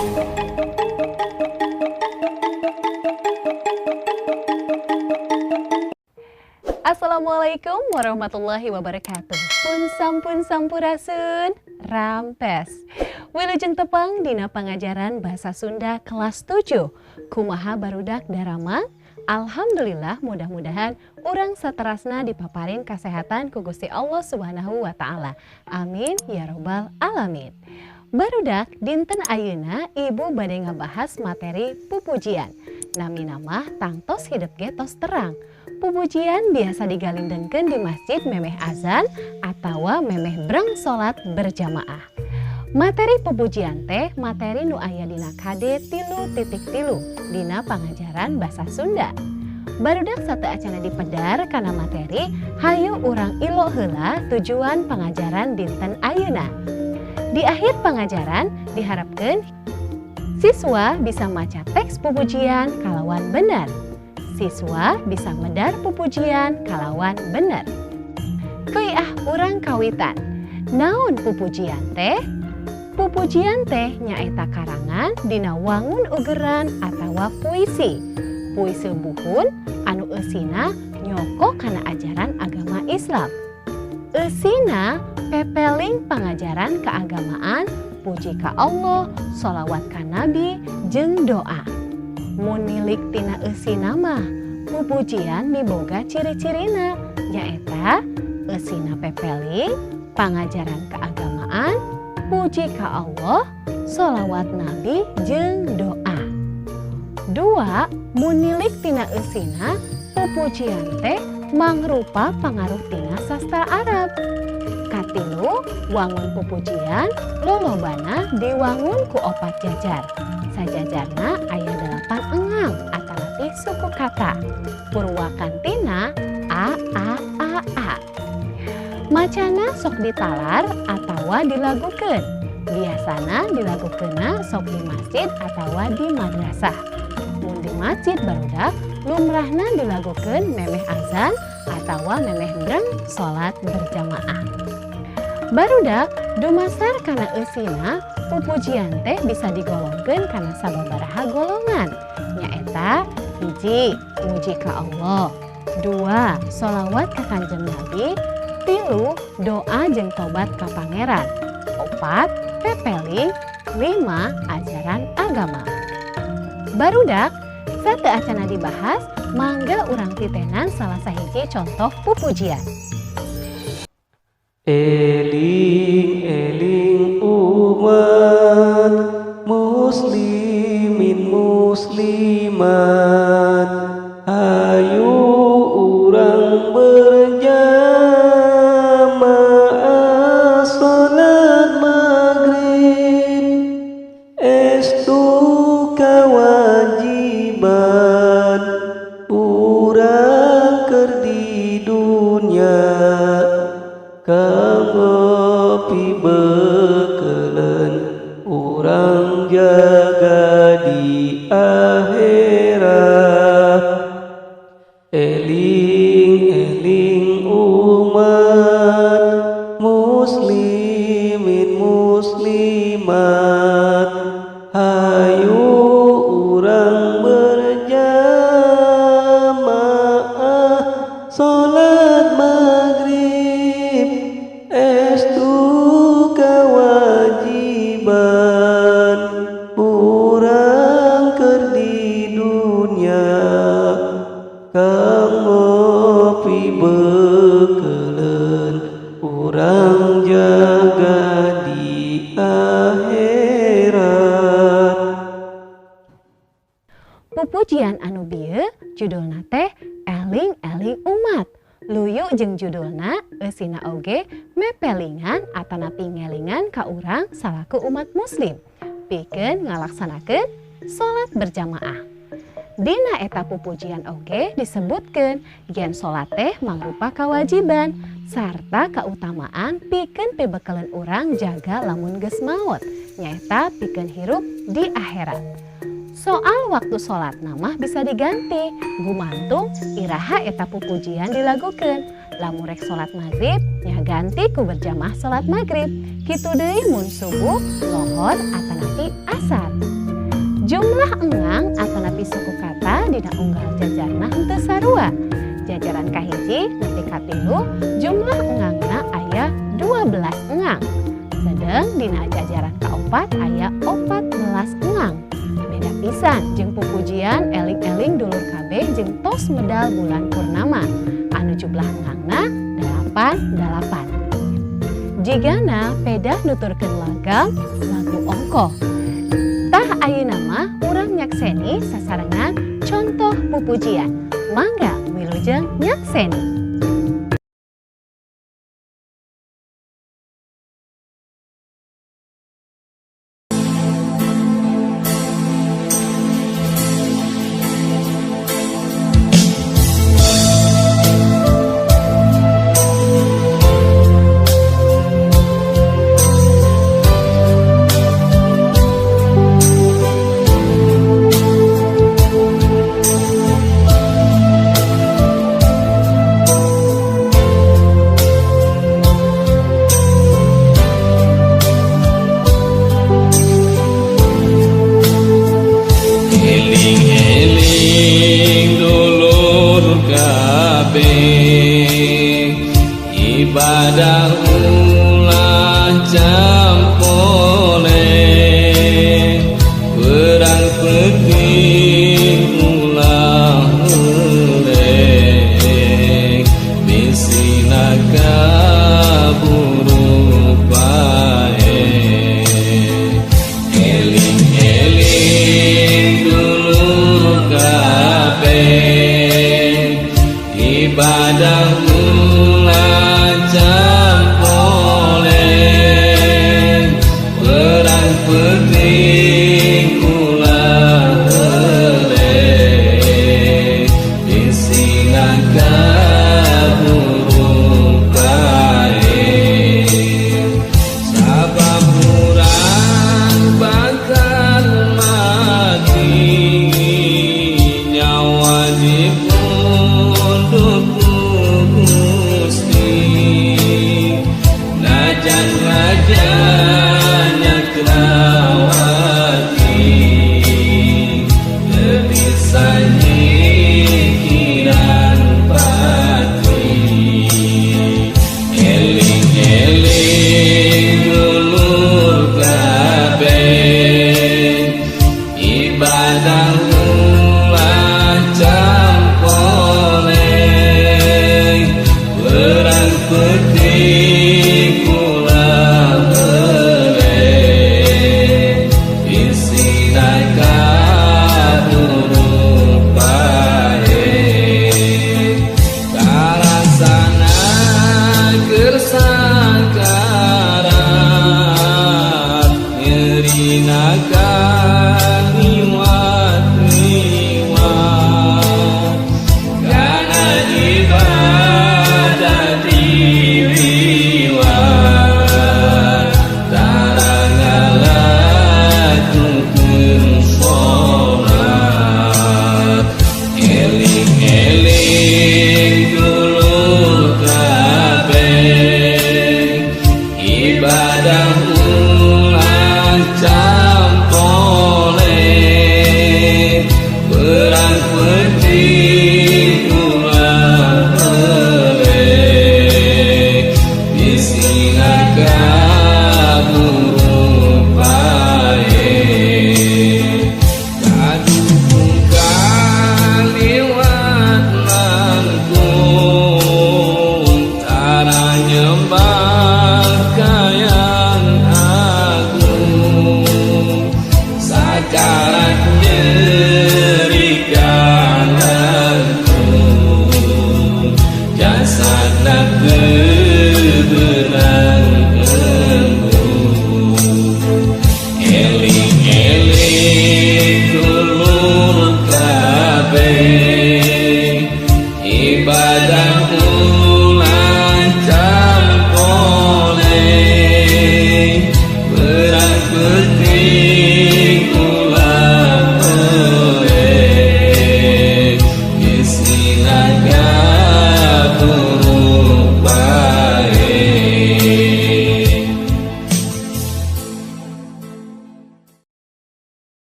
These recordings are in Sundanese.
Assalamualaikum warahmatullahi wabarakatuh. Pun sampun sampurasun, rampes. Wilujeng tepang dina pangajaran bahasa Sunda kelas 7. Kumaha, barudak daramang? Alhamdulillah, mudah-mudahan urang saterasna dipaparin kesehatan ku Gusti Allah Subhanahu wa Ta'ala. Amin ya robbal alamin. Barudak, dinten ayeuna ibu bade ngabahas materi pupujian. Nami nama tangtos hidep ge tos terang. Pupujian biasa digalindenkeun di masjid memeh azan atawa memeh breng salat berjamaah. Materi pupujian teh materi nu aya dina KD 3.3 dina pangajaran bahasa Sunda. Barudak, sateuacana dipedar kana materi, hayu urang ilo heula tujuan pangajaran dinten ayeuna. Di akhir pangajaran diharapkan siswa bisa maca teks pupujian kalawan benar. Siswa bisa medar pupujian kalawan bener. Kuy ah, urang kawitan. Naon pupujian teh? Pupujian teh nyaeta karangan dina wangun ugeran atawa puisi. Puisi buhun anu eusina nyoko kana ajaran agama Islam. Eusina pepeling pangajaran keagamaan, puji ka Allah, sholawat ka Nabi, jeung doa. Mun nilik tina eusina mah, pupujian miboga ciri-cirina, nyaeta eusina pepeling, pangajaran keagamaan, puji ka Allah, sholawat Nabi, jeung doa. Dua, mun nilik tina eusina, pupujian teh mangrupa pangaruh tina sastra Arab. Katilu, wangun pupujian lolobana diwangun ku opat jajar. Sajajarna aya delapan engang atanapi suku kata. Purwakantina A A A A. Macana sok ditalar atawa dilagukeun. Biasana dilagukeunna sok di masjid atawa di madrasah. Mun di masjid, barudak, lumrahna dilagukeun memeh azan atawa memeh breng salat berjamaah. Barudak, dumasar kana eusina, pupujian teh bisa digolongkeun kana sababaraha golongan. Nyaeta hiji, muji ka Allah. Dua, sholawat ka Kanjeng Nabi. Tilu, doa jeung tobat ka Pangeran. Opat, pepeling. Lima, ajaran agama. Barudak, sateuacana dibahas, mangga urang titenan salah sahiji contoh pupujian. Eling eling umat muslimin muslimat, hayu urang berjamaah salat maghrib, estu kewajiban urang keur di dunya, kanggo pibekeleun urang jaga di akhirat. Eling eling umat muslimin muslimat, hayu urang berjamaah salat maghrib, estu kewajiban urang keur di dunya, kanggo pibekeleun urang jaga di akhirat. Pupujian anu bieu judulna teh Eling-eling Umat. Luyu jeung judulna, eusina oge mepelingan atanapi ngelingan ka urang salaku umat muslim pikeun ngalaksanakeun salat berjamaah. Dina eta pupujian oge disebutkeun yen salat teh mangrupa kewajiban sarta keutamaan pikeun pibekeleun urang jaga lamun geus maot, nyaeta pikeun hirup di akhirat. Soal waktu salat mah bisa diganti gumantung iraha eta pupujian dilagukeun. Lamun rek salat maghrib, nya ganti ku berjamaah salat maghrib. Kitu deui mun subuh, lohor atanapi asar. Jumlah engang atanapi suku kata dina unggal jajarna henteu sarua. Jajaran kahiji nepi katilu jumlah engangna aya 12 engang. Sedeng dina jajaran kaopat aya 14 engang. Beda pisan jeung pupujian eling-eling dulur kabeh jeung tos medal bulan purnama anu jumlah engangna 8 8. Jigana pedah nuturkeun lagam lagu ongkoh. Tah, ayeuna mah urang nyakseni sasarengan contoh pupujian. Mangga wilujeng nyakseni. Eling-eling dulur kabeh, ibadah ulah campole, perang peuting ulah melek, bisi kaburu paeh. Eling-eling dulur kabeh, ibadah ulah campole, perang peuting ulah melek, bisi kaburu paeh. Sabab urang bakal mati, nyawa dipundhut ku Gusti, najan raja nyakrawati teu bisa nyingkiran pati. Eling-eling dulur kabeh, ibadah ulah campole, perang peuting ulah melek, bisi kaburu paeh. Karasana keur sakarat, nyerina kaliwat-liwat, kana ibadah diliwat, tara ngalakukeun salat. Eling-eling dulur kabeh, ibadah ulah campole, perang peuting ulah melek, bisi kaburu paeh. Kadukung kaliwat langkung, tara nyembah ka Yang Agung, sakarat nyeri kalangkung.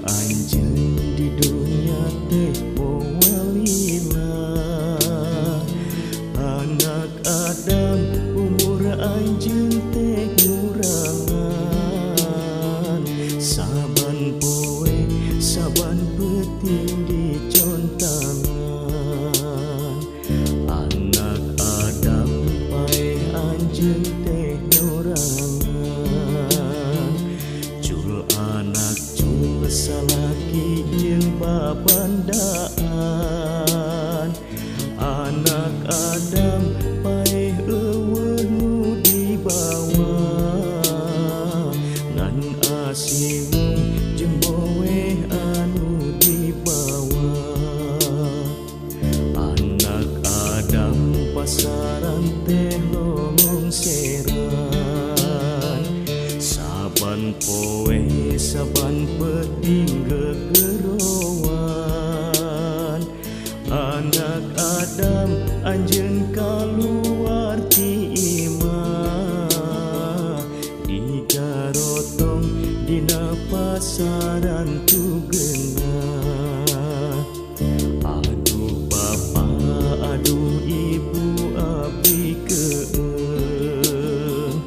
Anjeun di dunya teh moal lila. Anak Adam umur anjeun teh ngurangan, saban poe saban peuting dicontangan. Anak Adam paeh anjeun teh nyorangan, cul anak cul salaki jeung babandaan. Anak Adam paeh eueuh nu dibawa, ngan asiwung jeung boeh anu dibawa. Anak Adam pasaran teh lolongseran, saban poe saban peuting gegeroan. Anak Adam anjeun kaluar ti imah, digarotong dina pasaran tugeunah. Aduh bapa aduh ibu abdi keung,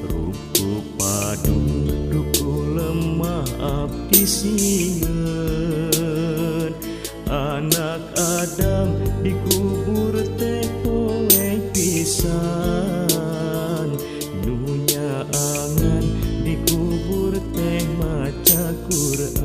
ruku padu ruku lemah abdi sieun. Anak Adam dikubur teh poek pisan, nu nyaangan dikubur teh maca Quran.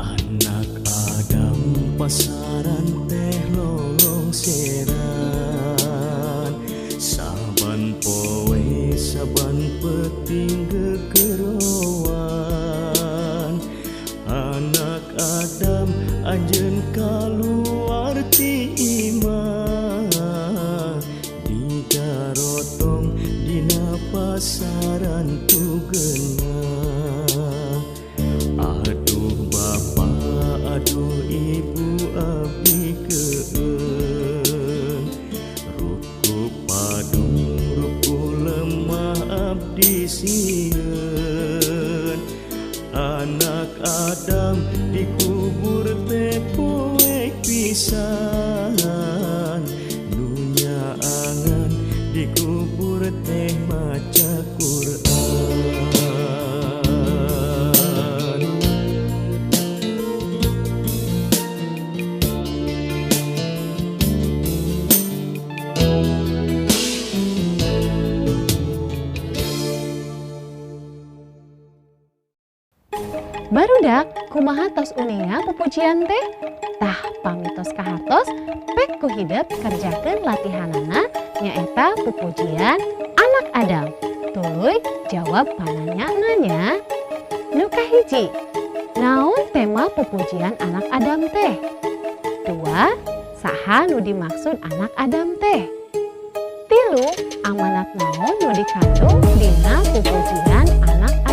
Anak Adam pasaran teh lolongseran, saban poe saban peuting gegeroan. Anak Adam anjeun kaluar ti imah, digarotong dina pasaran tugeunah. Aduh bapa aduh ibu abdi keung, ruku padung ruku lemah abdi sieun. Anak Adam dikubur teh poek pisan, nu nyaangan dikubur teh maca Quran. Barudak, kumaha tos uninga pupujian teh? Tah pamitos kahartos, pek ku hidep kerjakeun latihanana nyaeta pupujian anak Adam. Tuluy jawab pananyana. Nu kahiji, naon tema pupujian anak Adam teh? 2, saha nu dimaksud anak Adam teh? 3, amanat naon nu dikandung dina pupujian anak Adam?